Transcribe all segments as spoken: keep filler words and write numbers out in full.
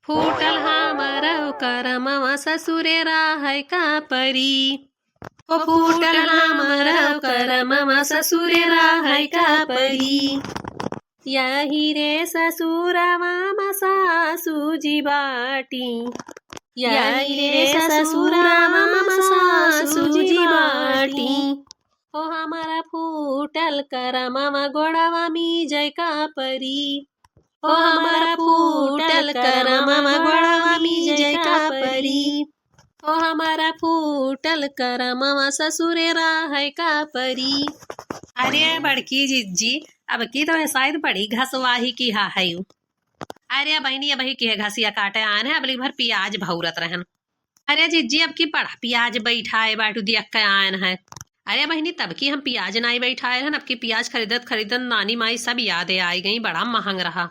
फूटल हमरउ करमवा ससुरे रहइ का परी। ओ फूटल हमरउ करमवा ससुरे रहइ का परी। यही रे ससुरवा म सासु जी बाटी। यही रे ससुरवा म सासु जी बाटी। ओ हमरा फूटल करमवा गोड़वा मीजइ का परी। ओ हमरा फूटल करमवा गोड़वा मीजइ का परी। ओ हमरा फूटल करमवा ससुरे रहइ का परी। अरे बड़की जिज्जी, अब की तो शायद बड़ी घसवाही किहा हइउ। अरे बहिनी, अबही किहे घसिया काटे आएन है, अबली भर पियाज भौरत रहन। अरे जिज्जी, अब की बड़ा पियाज बैठाए बाटू दियक्के आएन है। अरे बहिनी, तब की हम पियाज नाई बैठाए रहन, अब की पियाज खरीदत खरीदत नानी माई सब यादे आइ गई, बड़ा महँग रहा।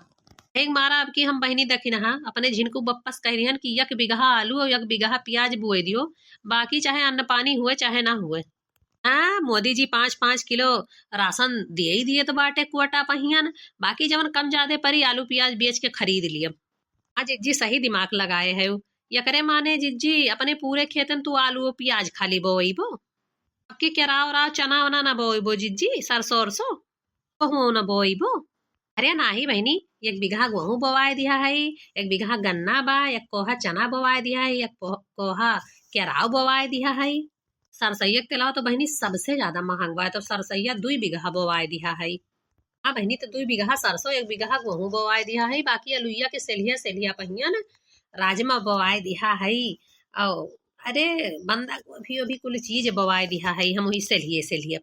एक मारा अब की हम बहिनी दखिनहा अपने झिनकू बप्पा से कहि रहियन कि एक बिगहा आलू अउर एक बिगहा पियाज बोए दियो, बाकी चाहे अन्न पानी हुए चाहे न हुए। हाँ, मोदी जी पाँच पाँच किलो रासन दिए ही दियत बाटे कोटा पहियन, बाकी जवन कम जादे परी आलू पियाज बेच के खरीद लियब। हाँ जिज्जी, सही दिमाग लगाए हउ। एकरे माने जिज्जी, अपने पूरे खेतन तू आलू अउर पियाज खाली बोइबो? अब की केराव ओराव, चना वना न बोइबो जिज्जी, सरसों ओरसों? गेहूँ न बोइबो? अरे नाहीं बहिनी, एक बिगहा गेहूँ बोवाए दिहा हई, एक बिगहा गन्ना बा, एक कोहा चना बोवाए दिहा हई, एक कोह-, कोहा केराव बोवाए दिहा हई। सरसइया के तेलाव तो बहिनी सबसे ज्यादा महँग बा, तो सरसइया दुइ बिगहा बोवाए दिहा हई। हाँ बहिनी, तो दुइ बिगहा सरसों, एक बिगहा गेहूँ बोवाए दिहा हई, बाकी अलुइया के सेल्हिया सेल्हिया पहियन राजमा बोवाए दिहा हई। अउ अरे, बंदा गोभी ओभी कुल चीज बोवाए दिहा हई, हम वही सेल्हिए सेल्हिए।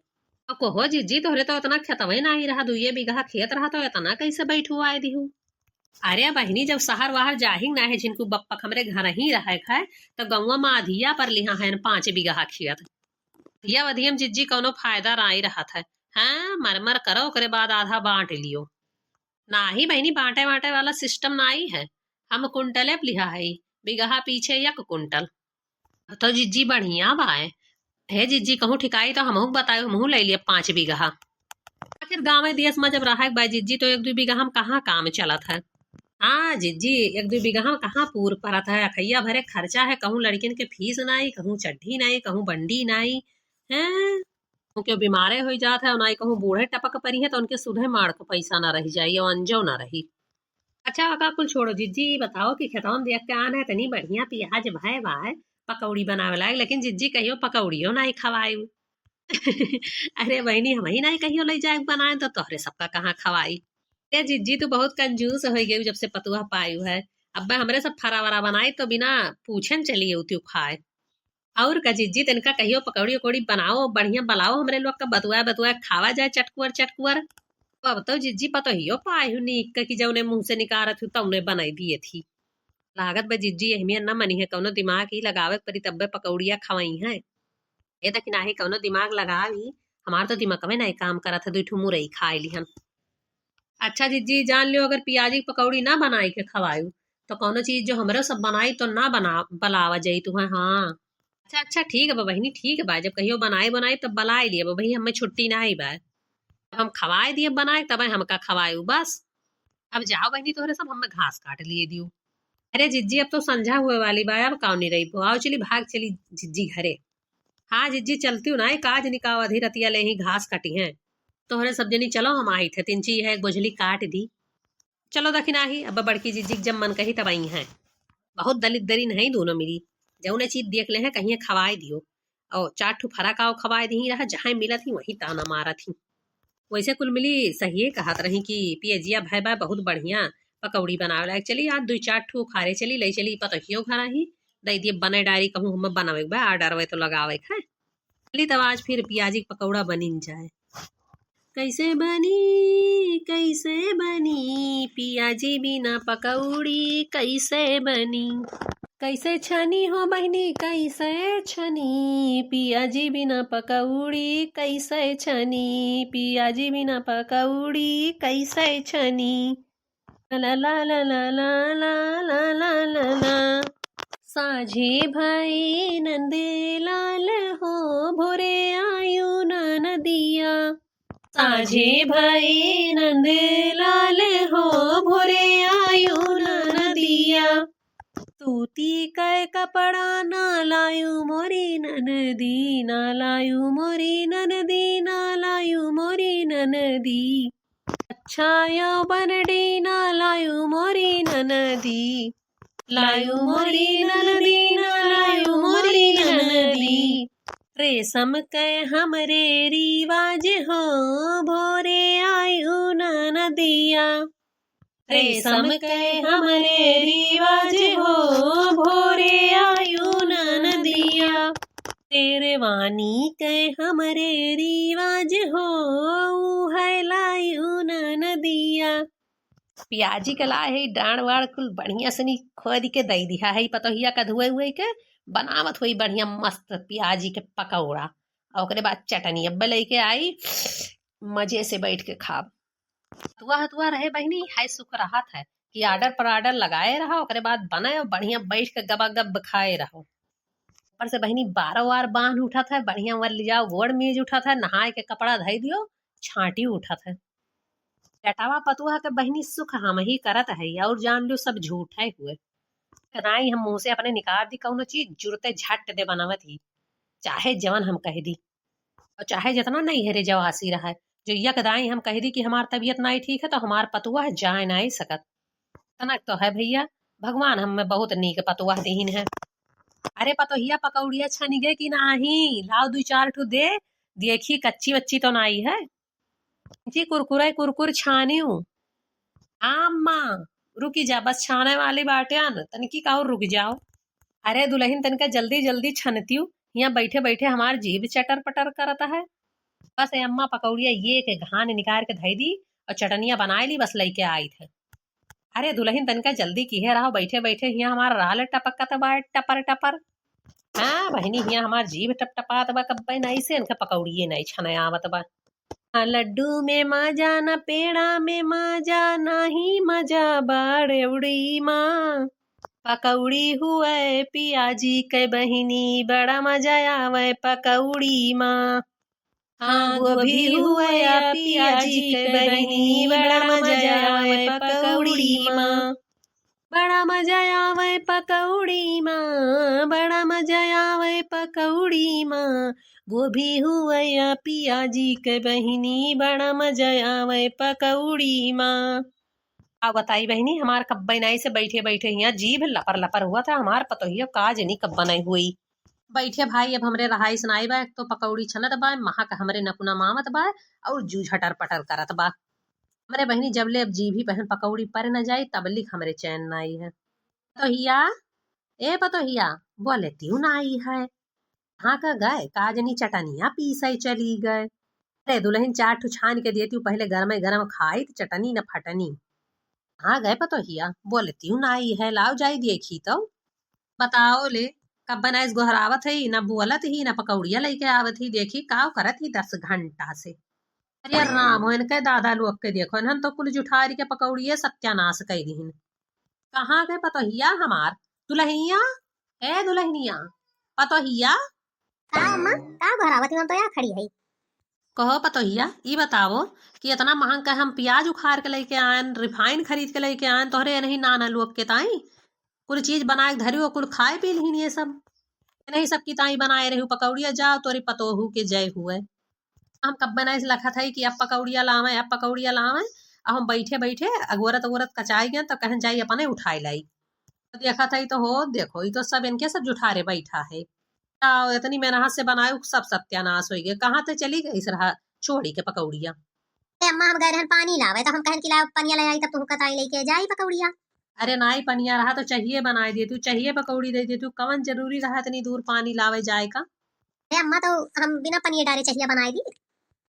अब कहो जिज्जी, तोहरे तो एतना खेतवे नाहीं रहा, दुइये बिगहा खेत रहा, तो एतना कइसे बैठवाए दिहू? अरे बहिनी, जब सहर वहर जाहिक नाहीं, झिनकू बप्पक हमरे घरहीं रहइ क है, तो गउँवा म अधिया पर लिहा हइन पाँच बिगहा खेत। अधिया वधिया म जिज्जी कउनो फायदा नाहीं रहत है। हाँ, मर मर करो, ओकरे बाद आधा बाँट लियो। नाहीं बहिनी, बाँटे बाँटे वाला system नाहीं है। हम कुंटले प लिहा हई, बिगहा पीछे एक कुंटल। तो जिज्जी बढ़िया बाए। हे जिज्जी, कहूँ ठिकाई तो हमहूँ क बतायो, हमहूँ लइ लियब पाँच बिगहा। आखिर गाँवे देस म जब रहइ क बाए जिज्जी, तो एक दुइ बिगहा म कहाँ काम चलत है? हाँ जिज्जी, एक दुइ बिगहा म कहाँ पूर परत है? अखइया भरे खर्चा है, कहूँ लड़किन के फीस नाई, कहूँ चड्ढी नाई, कहूँ बंडी नाई। हैं? कहूँ केहू बीमारे होइ जात है, नाई कहूँ बूढ़े टपक परी है, तो उनके सुधे माड़ क पैसा न रहि जाई, अउ अंजो न रही। अच्छा, ओका कुल छोड़ो जिज्जी, ई बताओ कि खेतवा म देख के आन है, इतनी बढ़िया पियाज भए बा है, पकौड़ी बनावे लायक, लेकिन जिज्जी कहियो पकौड़ियो नाहीं खवायू। अरे बहिनी, हमहीं नाहीं कहियो लइ जाए बनाए, तो तोहरे सबका कहाँ खवाई? ए जिज्जी, तू बहुत कंजूस होइ गयू, जब से पतोह पायू है। अब्बे हमरे सब फरा वरा बनाई, तो बिना पूछे न चली अउती खाए। अउर का जिज्जी, तनिका कहियो पकौड़ी उकौड़ी बनाओ, बढ़िया बलाओ, हमरे लोग का बतुआए बतुआए खावा जाए चटकुअर चटकुअर। अब तो जिज्जी पतोहियो पाए हू नीक का कि जउने मुँह से निकारत हू तउने बनाई दिए थी। लागत बा जिज्जी एहमिया न मनिहैं, कउनो दिमाग ही लगावे क परी तब्बे पकौड़िया खवइहैं। ए त कि नाहीं कउनो दिमाग लगाव ही, हमार तो दिमगवे नाहीं काम करत है, दुइ ठो मुरई खाए लिहन। अच्छा जिज्जी, जान लियो अगर पियाजी क पकौड़ी न बनाइ के खवायू, तो कउनो चीज जो हमरे सब बनाई तो न बना, बलावा जाई तुहैं, हाँ। अच्छा, अच्छा, ठीक बा बहिनी, ठीक बा, जब कहियो बनाई बनाई तब बलाइ लियब, अबही हमें छुट्टी नाहीं बा। जब हम खवाए दियब बनाए, तबे हमका खवायू, बस। अब जाओ बहिनी, तोहरे सब हमें घास काट लिए दियो। अरे जिज्जी, अब तो संझा हुए वाली बा, अब काउनी रही, आओ चली, भाग चली जिज्जी घरे। हाँ जिज्जी, चलती हूँ ना, काज निकाव आधी रतिया ले ही घास काटी हैं। तोहरे सब जनी चलो, हम आई थे, तीन ची है एक बोझली काट दी। चलो दखिनाही, अब बड़की जिज्जी के जब मन कही तब आई हैं। बहुत दलित दरिन है दोनों मिली, जौने चीज देख ले हैं कहिए खवाए दियो। और चार ठू फरा काव खवाए दी रहा, जहाँ मिलत ही वहीं ताना मारत ही। वैसे कुल मिली सहिए कहत रही कि पियजिया भय बा बहुत बढ़िया पकौड़ी बनावे लायक। चली आज दुइ चार ठू खारे चली, लई चली पतोहियो घर ही, दई दिए बने डारी कहूँ हम बनावे के बा, order वे तो लगावे के है। चली तब आज फिर पियाजी के पकौड़ा बनिन जाए। कैसे बनी, कैसे बनी, पियाजी बिना पकौड़ी कैसे बनी? कैसे छनी हो बहिनी, कैसे छनी, पियाजी बिना पकौड़ी कैसे छनी, पियाजी बिना पकौड़ी कैसे छनी? ला ला ला ला ला। साँझे भए नंद लाल हो, भोरे आयु ननदिया। साँझे भए नंद लाल हो, भोरे आयु ननदिया। सूती कै कपड़ा ना लायू मोरी ननदी, ना लायू मोरी ननदी, ना लायू मोरी ननदी। अच्छा यो बनडी ना लायू मोरी ननदी, लायू मोरी ननदी, ना लायू मोरी ननदी। रेशम कै हमरे रिवाज हो, भोरे आयू ननदिया। रेशम कै हमरे रिवाज हो, भोरे आयू ननदिया। शेरवानी कै हमरे रिवाज हो, ऊ है लायू ननदिया। पियाजी के लाए है डाँड़ वाड़ कुल बढ़िया सनी खोद के दइ दिहा है पतोहिया का धुए हुए के, बनावत हुई बढ़िया मस्त पियाजी के पकौड़ा। और ओकरे बाद चटनी अब्बे लइके आई, मजे से बैठ के खाब। पतुआ हतुआ रहे बहिनी, हाय सुख रहत है कि order पर order लगाए रहा, ओकरे बाद बने और बढ़िया बैठ के गबा गब खाए रहो। ऊपर से बहिनी बारो वार बान्ह उठत है, बढ़िया वर लिजाओ, गोड़ मीज उठत है, नहाए के कपड़ा धइ दियो, छाँटी उठत है। बेटवा पतुआ के बहिनी सुख हम ही करत है, और जान लो सब झूठ है हुए। नाई हम मुँह से अपने निकाल दी कौनो चीज, जुरते झट दे बनावत ही, चाहे जवन हम कह दी। और चाहे जितना नैहरे जवासी रहा है, जो यक दाई हम कह दी कि हमार तबीयत नाई ठीक है, तो हमार पतुआ जाए नाई सकत। इतना तो है भैया, भगवान हमें बहुत नीक पतुआ दीहिन है। अरे पतोहिया, पकौड़िया छनी गए कि नाही? लाओ दुई चार ठो दे, देखी कच्ची वच्ची तो नाई है। जी कुरकुरे कुरकुर छानियो। हाँ अम्मा, रुकी जा, बस छाने वाली बाटे न, तनिकी का और रुक जाओ। अरे दुलहिन, तनिका जल्दी जल्दी छनतियो, हियाँ बैठे बैठे हमार जीभ चटर पटर करत है। बस ए अम्मा, पकौड़िया ये के घान निकाल के धई दी और चटनिया बनाए ली, बस लइके आई थे। अरे दुलहिन, तनिका जल्दी किहे रहो, बैठे बैठे हियाँ हमार राल टपकत बा टपर टपर। हाँ बहिनी, हियाँ हमार जीभ टपटपात बा, कब्बे नाई से इनका पकौड़िए नाई छने आवत बा। ना लड्डू में मजा, ना पेड़ा में मजा, नाही मजा बा रेवड़ी मा। पकौड़ी हुए पियाजी के बहिनी, बड़ा मजा आवे पकौड़ी मा। हाँ, गोभी हुए या पियाजी के बहिनी, बड़ा मजा आवे पकौड़ी मा। बड़ा मजा आवे पकौड़ी मा, बड़ा मजा आवे पकौड़ी मा। गोभी हुए या पियाजी के बहिनी, बड़ा मजा आवे पकौड़ी मा। का बताई बहिनी, हमार कब्बे नाई से बैठे बैठे हियाँ जीभ लपर लपर हुआ था, हमार पतोहियो का जनी कब्बा नाई हुई। बैठे भाई, अब हमरे रहाइस नाई बा, एक तो पकौड़ी छनत बा, महक हमरे नकुना मावत बा और जू झटर पटर करत बा। हमरे बहिनी, जब ले अब जीभी पहन पकौड़ी पर न जाई, तब लिख हमरे चैन नाई है। पतोहिया, ए पतोहिया, बोले तिउ नाई है, कहाँ का गए, का जनी चटनिया पीसे चली गए। अरे दुलहिन, चार ठो छान के देतिउ, पहले गरमे गरम खाई त चटनी न फटनी। कहाँ गए पतोहिया, बोले तिउ नाई है, लाओ जाई देखी तो। बताओ ले, कब बनाइस गोहरावत है, न बोलत ही, न पकौड़िया लइके आवत ही, देखी काव करत ही दस घंटा से। अरे राम हो, इनके दादा लोग के देखो, इन्हन तो कुल जुठारी के पकौड़िए सत्यानाश कइ दिहिन। कहाँ गए पतोहिया हमार? दुलहिया, ए दुलहिनिया, पतोहिया। का अम्मा, का गोहरावत ही? हम तो यहाँ खड़ी है। कहो पतोहिया, ई बताओ कि इतना महंग का हम पियाज उखार के लइके आयन, रिफाइन खरीद के लइके आयन, तोहरे नहीं नाना लोग के ताई कुल चीज बनाए के धरी हो, कुल खाए पी लिहिन ये सब। नहीं सब की ताई बनाए रही पकौड़िया, जाओ तोरी पतोहू के जय हुए। हम कब बनाए से लखत है कि अब पकौड़िया लावे, अब पकौड़िया लावे। अब हम बैठे बैठे अगोरत अगोरत कचाई गए तो कहन जाई अपने उठाई लाई। तो देखत है तो हो, देखो, ई तो सब इनके सब जुठारे बैठा है। आओ, इतनी मेहनत से बनाए, सब सत्यानाश होइ गए। कहाँ ते चली गई इस रहा छोड़ी के पकौड़िया? ए अम्मा, हम गए रहन पानी लावे, तो हम कहन कि लाओ पनिया ले आई, तब तू कताई लेके जाई पकौड़िया। अरे नाई, पनिया रहा तो चाहिए बनाए देतू, चाहिए पकौड़ी दे देतू, कवन जरूरी रहा इतनी दूर पानी लावे जाए का? अरे अम्मा, तो हम बिना पनिया डारे चाहिए बनाए दी।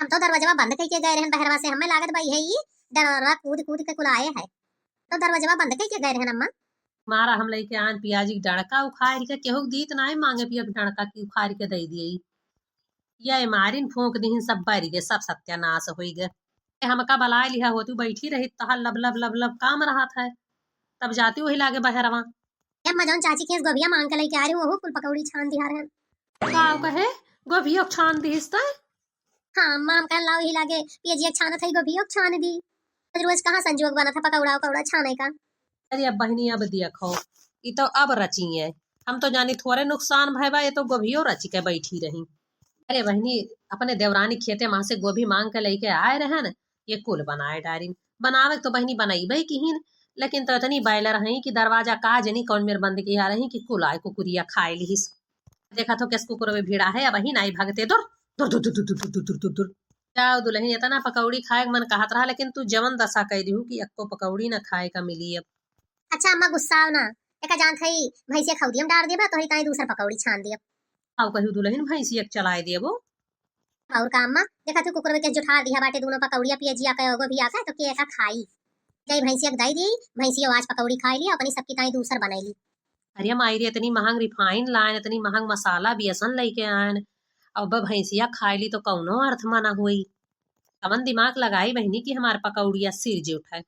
हम तो दरवाजवा बंद कइके गए रहन बहरवा से, हमें लागत बा यही डरवा कूद कूद के कुल आए है, तो दरवाजवा बंद कइके गए रहन अम्मा। मारा हम लइके आन पियाजी के डंडका उखाड़ के, केहू के दीत नाई मांगे पिया के डंडका की उखाड़ के दे दिए। ये मारिन फूंक दिहिन सब बरि गे, सब सत्यानाश होइ गे। ए, हमका बलाए लिहा होती, बैठी रही तहार लब लब लब लब काम रहत है, तब जाती वही लागे बहरवा। ए अम्मा, जौन चाची खेस गोभिया मांग के लइके आ रही हूँ, वहू कुल पकौड़ी छान दिहा रहन। का कहे? गोभियो के छान दिहिस तै? हाँ अम्मा, हम कहन लाओ यही लागे पियजिया छानत है, गोभियो के छान दी। रोज रोज कहाँ संजोग बनत है पकौड़ा उकौड़ा छाने का। अरे अब बहिनी, अब देखो, ई तो अब रचिए। हम तो जानी थोरे नुकसान भय बा, ये तो गोभियो रचि के बैठी रही। अरे बहिनी, अपने देवरानी खेते मा से गोभी मांग के लइके आए रहन, ये कुल बनाए डारिन। बनावे तो बहिनी बनइबे किहिन, लेकिन तो इतनी बैलर हई कि दरवाजा का जनी कौन मेर बंद किया रही कि कुल आए कुकुरिया खाए लिहिस। देखा तो केस कुकुर में भिड़ा है, अब ही नाई भगते दुर, दुर, दुर, दुर। जाओ दुलहिन, इतना पकौड़ी खाए के मन कहत रहा, लेकिन तू जवन दसा कइ दिहू कि एक्को पकौड़ी ना खाए का मिली अब। अच्छा अम्मा, गुस्साओ ना, एका जान थई भैंसिया खौदियम डार देबा, तोहरी ताई दूसर पकौड़ी छान देब। आओ कहू दुलहिन, भैंसिया के चलाए देबो। और का अम्मा, देखा तू कुकुर में केस जुठार दिया बाटे, दोनों पकौड़िया पियजिया के ओगो भी आके तो के एका खाई। जाई भैंसिया के दई दी, भैंसिया आज पकौड़ी खाई ली, अपनी सबकी ताई दूसर बनाई ली। अरे माई रे, इतनी महंग रिफाइन लायन, इतनी महंग मसाला बेसन लइके आयन, अब भैंसिया खाए ली तो कौनो अर्थ मा ना होई। कवन दिमाग लगाई बहिनी कि हमार पकौड़िया सिर जे उठाए।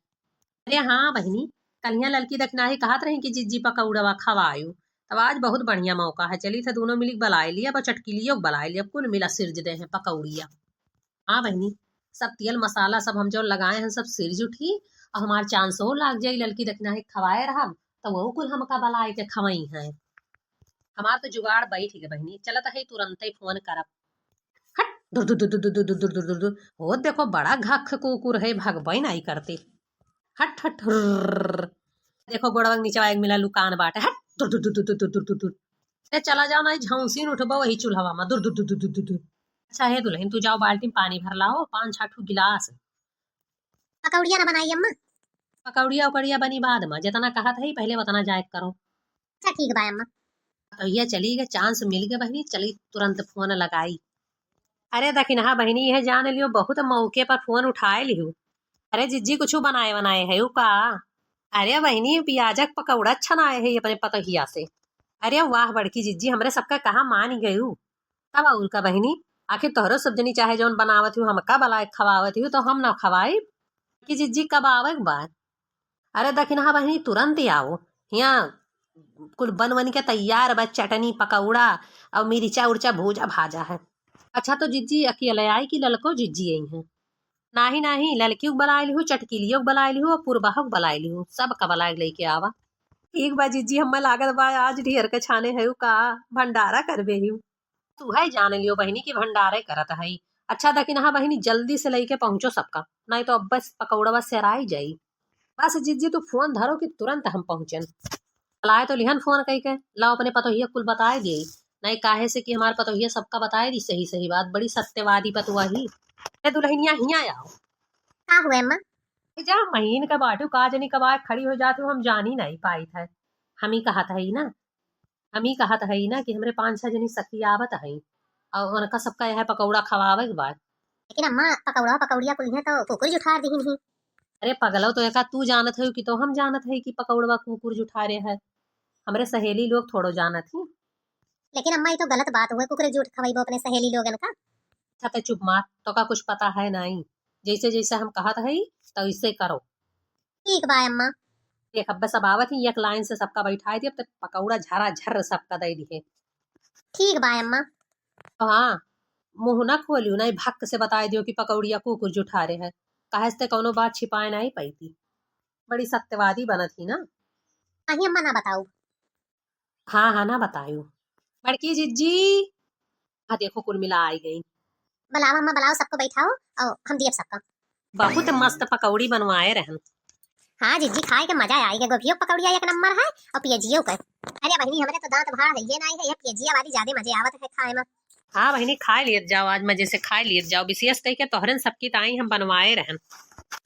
अरे हाँ बहिनी, कलिया ललकी दखिनाही कहत रही कि जिज्जी पकौड़वा खवायु, तब आज बहुत बढ़िया मौका है, चली थे दोनों मिली के बलाए लिया, अब चटकिलियो के बलाए लिया, कुल मिला सिर जे दे हैं पकौड़िया। हाँ बहिनी, सब तेल मसाला सब हम जौन लगाए हैं सब सिर जुठी, और हमार चांसो लाग जाई, ललकी दखिनाही खवाए रहब, तो वो कुल हमका बलाए के खवाई हैं। हमार तो जुगाड़ बैठ गए बहिनी, चलत है तुरंते फोन करब। हट, दुर, दुर, दुर। हो देखो, बड़ा घख कुकुर है, भगबई नाई करते। हट, हट, हुर्र। देखो, गोड़वा के नीचवा एक मिला लुकान बाटे। हट, दुर, दुर, दुर। ए, चला जाओ, नाई झौंसीन उठबो वही चूल्हवा मा। दुर, दुर, दुर। अच्छा, हे दुलहिन, तू जाओ, बाल्टी में पानी भर लाओ, पाँच छह ठू गिलास। पकौड़िया ना बनाई अम्मा? पकौड़िया उकौड़िया बनी बाद मा, जितना कहत है, पहले उतना जाए करो। अच्छा, ठीक बा अम्मा। तो ये चली गए, चांस मिल गए बहिनी, चली तुरंत फोन लगाई। अरे दखिनहा बहिनी, यह जान लियो, बहुत मौके पर फोन उठाए लिहू। अरे जिज्जी, कुछ बनाए बनाए है का? अरे बहिनी, पियाजक पकौड़ा छनाए है अपने पतोहिया से। अरे वाह बड़की जिज्जी, हमरे सबका कहा मान गयू। तब और का बहिनी, आखिर तोहरो सब जनी चाहे जौन बनावत हू, हमका बलाए खवावत हू, तो हम ना खवाई कि जिज्जी कब आवे के बा? अरे दखिनहा बहिनी, तुरंत ही आओ। हियाँ कुल बन बन के तैयार बा, चटनी, पकौड़ा और मिर्चा उर्चा भूजा भाजा है। अच्छा, तो जिज्जी अकेले आई कि ललको जिज्जी आई हैं? नाही, नाही, ललकियो के बलाए लिहू, चटकिलियो के बलाए लिहू और पुरबहो के बलाए लिहू, सबका बलाए लइके आवा। ठीक बा जिज्जी, हम्मा लागत बा आज ढेर के छाने है का, भंडारा करबे ही। तू है जान लियो बहिनी कि भंडारे करत है। अच्छा दखिनहा बहिनी, जल्दी से लइके पहुँचो सबका, नहीं तो अब बस पकौड़वा सेराई जाई। बस जिज्जी, तू फोन धरो कि तुरंत हम पहुँचन। चलाए तो लिहन फोन कइके, लाओ अपने पतोहिया कुल बताए दिए, नहीं काहे से कि हमार पतोहिया सबका बताए दी सही सही बात, बड़ी सत्यवादी पतुआ ही। ए दुलहिनिया, हियाँ आओ। का हुए अम्मा? ए जा महीन का बाटू, का जनी कब आए खड़ी हो जात हो, हम जानी नहीं पाई था। हम ही कहत है ना, हम ही कहत है ना कि हमरे पाँच छह जनी सखी आवत है और उनका सबका यह पकौड़ा खवावे के बाद। लेकिन अम्मा, पकौड़ा पकौड़िया कुल है तो कुकुर जुठार दिहिन ही। अरे पगलो, तो एका तू जानत है कि तो हम जानत है कि पकौड़वा कुकुर जुठारे है? हमरे सहेली लोग थोड़ो जानत ही। लेकिन अम्मा, ये तो गलत बात हुए, कुकुर जूठ खवाइबो अपने सहेली लोगन का। अच्छा, तो चुप मार, तो का कुछ पता है नहीं, जैसे जैसे हम कहत है तो इसे करो। ठीक बा अम्मा। देख, अब बस अब आवत ही, एक लाइन से सबका बैठाए दिए, अब तो पकौड़ा झरा झर सबका दे दिए। ठीक बा अम्मा। तो हाँ, मुँह ना खोलियो, नहीं भक्क से बताए दियो कि पकौड़िया कुकुर जुठारे है, काहे से कौनो बात छिपाए नहीं पाई थी। बड़ी सत्यवादी बनत ही ना। नहीं अम्मा, ना बताऊ। हाँ, हाँ, ना बतायू। बड़की जिज्जी, हाँ, देखो, कुल मिला आई गई। बुलाओ अम्मा, बुलाओ, सबको बैठाओ और हम दियब सबका। बहुत मस्त पकौड़ी बनवाए रहन। हाँ जिज्जी, खाए के मजा आई गए। गोभियो के पकौड़िया एक नंबर है और पियजियो के। अरे बहिनी, हमरे तो दांत भाड़ है, ये नहीं है, ये पियजिया वाली ज्यादा मजे आवत है खाए में। हाँ बहिनी, खाए लियत जाओ, आज मजे से खाए लियत जाओ। विशेष कह के तोहरन सबकी ताई हम बनवाए रहन।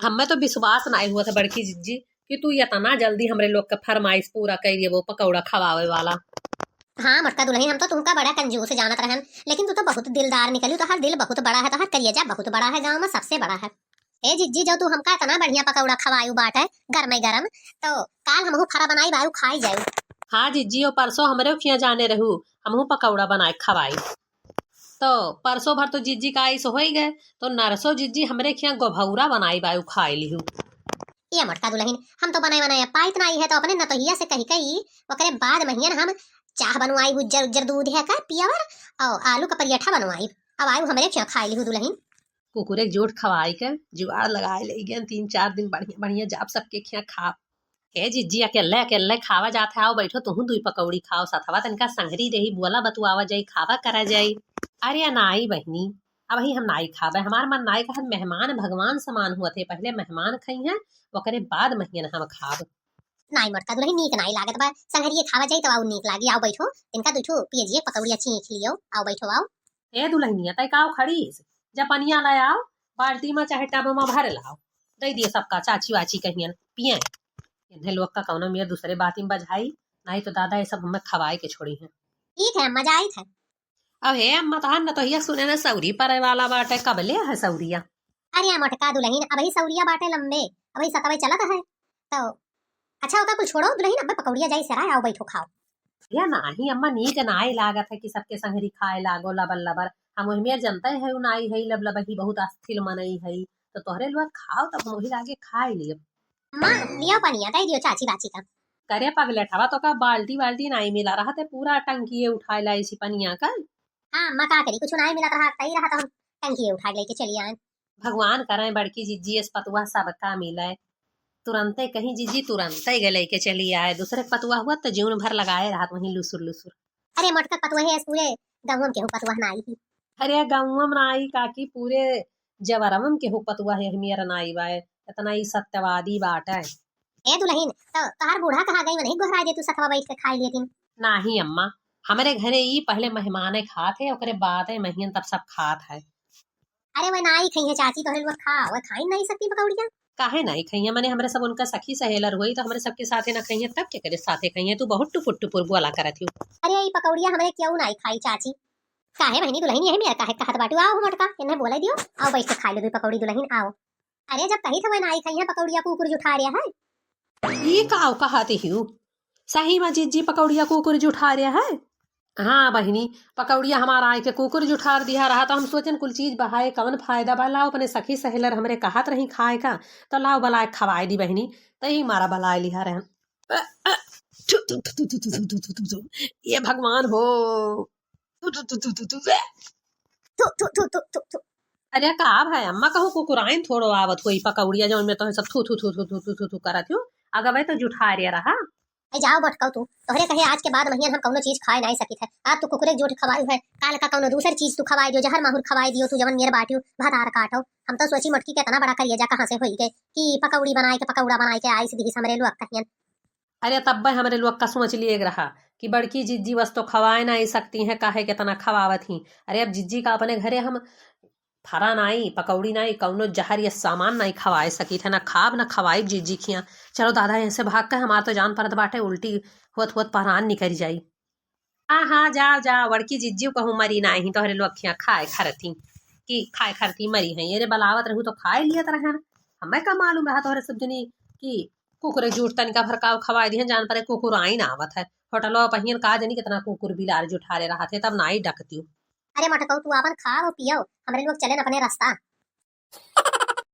हमें तो विश्वास नहीं हुआ था बड़की जिज्जी कि तू इतना जल्दी हमरे लोग के फरमाइश पूरा कर देबो पकौड़ा खवावे वाला। हाँ मोटका दुलहिन, हम तो तुमका बड़ा कंजूस जानत रहन, लेकिन तू तो बहुत दिलदार निकली। तोहार दिल बहुत बड़ा है, तोहार कलियजा बहुत बड़ा है, गाँव में सबसे बड़ा है। ए जिज्जी, जो तू हमका इतना बढ़िया पकौड़ा खवायु बाटे गरमे गरम, तो काल हमहू फरा बनाई बायु खाई जायु। हाँ जिज्जी, ओ परसों हमरे खिया जाने रहू, हमहू पकौड़ा बनाए खवाई। तो परसों भर तो जिज्जी का आइस होई गए, तो नरसों जिज्जी हमरे खिया गोभौरा बनाई बायु खाई लिहू। ये मोटका दुलहिन, हम तो बनाए बनाए पाइत नाई है, तो अपने नतोहिया से कही कही, ओकरे बाद महियन हम चाह बनवाई, उज्जर उज्जर दूध है का पियावर, और आलू का पराठा बनवाई। अब आयु हमरे खिया खाई लिहू दुलहिन। कुकुरे के जोट खवाई के जुगाड़ लगाए ले गए, तीन चार दिन बढ़िया बढ़िया जाप सबके खिया खाप। हे जिज्जी, अकेल्ले अकेल्ले खावा जात है, आओ बैठो, तुहू दुई पकौड़ी खाओ, सथवा तनिका संगरी रही, बोला बतुआवा जाई, खावा करा जाई। अरे नाई बहिनी, अबही हम नाई खाबे, हमार मन नाई कहत, मेहमान भगवान समान हुअत है, पहिले मेहमान खइहैं, ओकरे बाद महियन हम खाब। नाई मोटका दुलहिन, नीक नाई लागत बा, संगरिये खावा जाई तब आउ नीक लागी। आओ बैठो, तनिका दुइ ठो पियजिए पकौड़िया चीख लियो, आओ बैठो, आओ। ए दुलहिनिया, तै काउ खड़ीस? जा पनिया लै आओ, बाल्टी मा चाहे टब मा भर लाओ, दइ दियो सबका, चाची वाची कहियन पिए। इन्हें लोग का कौनो मेर दूसरे बाती मा बझाई, नाई तो दादा ये सब हमें खवाए के छोड़ी हैं। ठीक है अम्मा, जाइत है। अब हे अम्मा, तोहार नतोहिया सुने न सौरी परे वाला बाटे, कबले है सौरिया? अरे मोटका दुलहिन, अबही सौरिया बाटे लंबे, अबही सतवे चलत है। तो अच्छा होता कुल छोड़ो दुलहिन, अब्बे पकौड़िया जाई सराय, आओ बैठो खाओ। या नाही अम्मा, नीक नाई लागत है कि सबके संगरी खाए लागो लबर लबर। हम ओही मेर जनते है उ नाई है लबलबही, बहुत अस्थिल मनई है, तो तोहरे लोग खाओ तब हम ओही लागे खाए लिए। अम्मा, लियो पनिया, दे दियो चाची बाची का। करे पगलेठवा, तो का बाल्टी वाल्टी नाई मिला रहा थे, पूरा टंकिये उठाए लाई सी पनिया का। हाँ अम्मा, का करी, कुछ नाई मिलत रहा, तई रहा तो हम टंकिये उठा के लेके चली आए। भगवान करे बड़की जिज्जी अस पतुआ सबका मिले। तुरंते कहीं जिज्जी, तुरंते गए लेके चली आए। दूसरे के पतुआ हुआ तो जीवन भर लगाए रहत वहीं लुसुर लुसुर। अरे मोटका पतुआ है, पूरे गाँव में केहू पतुआ नाई ही। अरे गाँव में नाई काकी, पूरे जवरम केहू पतुआ है, हमियर नाई बाए। इतना ही सत्यवादी बाटे। ए दुलहिन, तो तोहार बूढ़ा कहाँ गई? वही गोहराए दे, तू सथवा बैठ के खाई लेतिन। नाही अम्मा, हमरे घरे ई पहले मेहमाने खात है, ओकरे बादे महियन तब सब खात है। अरे वह नाई खइहे चाची, तोहरे लोग खा, वह खाई नहीं सकती पकौड़िया। काहे नाई खइहे? मने हमरे सब उनका सखी सहेलर होई तो हमरे सबके साथे ना खइहे, तब के करे साथे खइहे? तू बहुत टुपुर टुपुर बोला करत हियो। अरे ई पकौड़िया हमरे क्यों नाई खाई चाची? काहे बहिनी दुलहिन यही मेर काहे कहत बाटू? आओ मोटका, इन्हें बोले दियो, आओ बैठ के खाई लो दो पकौड़ी दुलहिन, आओ। अरे जब कही था वह नाई खइहे पकौड़िया, कुकुर जुठा रहा है। ई काउ कहत हियो? सही मा जिज्जी पकौड़िया कुकुर जुठा रहा है? हाँ बहिनी, पकौड़िया हमार आए के कुकुर जुठार दिहा रहा, तो हम सोचन कुल चीज बहाए कवन फायदा बा, लाओ अपने सखी सहेलर हमरे कहत रही खाए का, तो लाओ बलाए खवाए दी बहिनी, तो यही मारा बलाए लिहा रहन। थु, थु, थु। ये भगवान हो। थु, थु, थु, थु, थु, थु, बे। थु, थु, थु, थु, थु, थु। अरे का भाई अम्मा, कहूँ कुकुराइन थोड़ो आवत होई पकौड़िया, जौन में तो सब थू, थू, थू करत हो। अगवे तो जुठारे रहा। ए जाओ बटकौ तू, तोहरे कहे आज के बाद महियन हम कौनो चीज खाए नाई सकित है। आज तू कुकुरे के जूठ खवाई है, काल का कौनो दूसर चीज तू खवाई दियो, जहर माहुर खवाई दियो, तू जवन मेर बाटियो, भतार काटो। हम तो सोची मोटकी के इतना बड़ा करिया जा कहाँ से होई गए कि पकौड़ी बनाए के, पकौड़ा बनाए के आइस दिहिस हमरे लोग कहियन। अरे तब्बे हमरे लोग का सोच लिए रहा कि बड़की जिज्जी बस तो खवाए नाई सकती हैं, काहे के इतना खवावत ही। अरे अब जिज्जी का अपने घरे हम फरा नाई, पकौड़ी नाई, कौनो जहर या सामान नाई खवाए सकित है, ना खाब ना खवाइब जिज्जी खिया। चलो दादा, यहाँ से भाग के हमार तो जान परत बाटे, उल्टी होत होत परान निकल जाई। हाँ, हाँ, जाओ, जाओ, बड़की जिज्जी कहूँ मरी नाई, तोहरे लोग खिया खाए खरती, कि खाए खरती मरी हैं। अरे बलावत रहू तो खाए लियत रहन, हमें का मालूम रहा तोहरे सब जनी कि कुकुर जूठ तनिका भर काव खवाए दिहन, जान परे कुकुर आइन आवत है। होटलवा पहियन का जनी कितना कुकुर बिलार जुठारे रहा थे, तब नाई डकतियो। अरे मटकऊ, तू आपन खाओ पियो, हमरे लोग चलेन अपने रास्ता।